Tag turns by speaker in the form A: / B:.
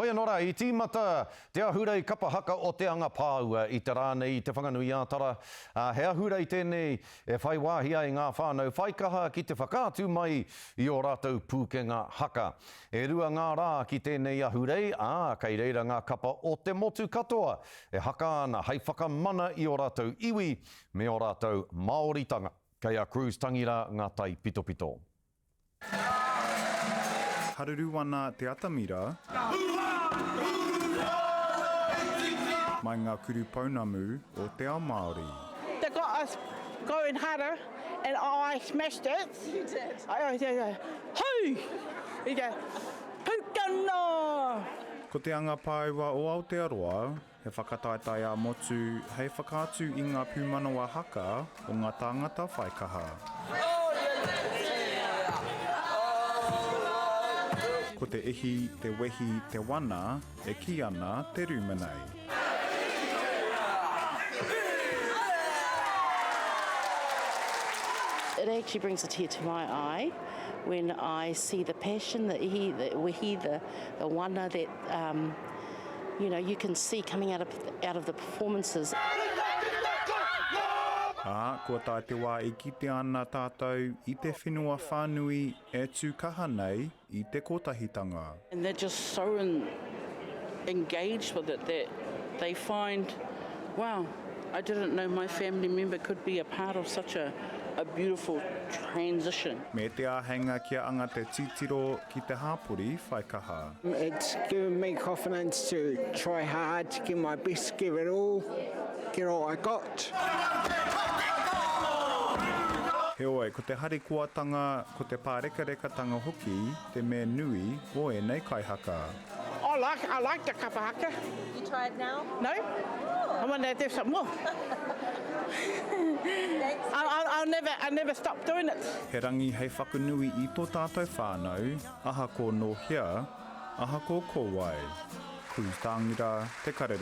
A: Hoi anō rā, i tīmata te ahurei kapa haka o Te Anga Pāua i te rā nei i Te Whanganui-ā-Tara, ā, he ahurei tēnei e whai wāhi ai ngā whānau whaikaha ki te whakaatu mai i ō rātou pūkenga haka. E rua ngā rā ki tēnei ahurei, ā, kei reira ngā kapa o te motu katoa e haka ana hei whakamana i ō rātou iwi me ō rātou Māoritanga. Kei a Cruz Tangira ngā taipitopito.
B: Haruru ana te atamira. Mai ngā kuru pounamu o te ao Māori.
C: They got us going harder and I smashed it. You did. I go, Hū! You go, Pukana!
B: Ko te anga pāua o Aotearoa, He whakataetae ā-motu hei whakaatu i ngā pūmanawa haka o ngā tāngata whaikaha. Ko te ihi, te wehi, te wana, e kī ana te rūma nei.
D: It actually brings a tear to my eye when I see the passion, the ihi, the wehi, the, the wana that um, you know, you can see coming out of, out of the performances.
B: Ā, kua tae te wā e kitea ana tātou i te whenua whānui e tū kaha nei i te kotahitanga.
E: And they're just so in, engaged with it that they find, wow, I didn't know my family member could be a part of such a, a beautiful transition.
B: Me te āheinga kia anga te titiro ki te hāpori whaikaha.
F: It's given me confidence to try hard, to give my best, give it all, get all I got.
B: Heoi, ko te harikoatanga, ko te pārekarekatanga hoki te mea nui o ēnei kaihaka.
C: I like, I like the kapa haka.
G: You try it now?
C: No. Oh. I want to do some more. I, I, I'll never, I'll never stop doing it.
B: He rangi hei whakanui i tō tātou whānau, Ahako nō hea, ahako ko wai. Cruz Tāngira, Te Karere.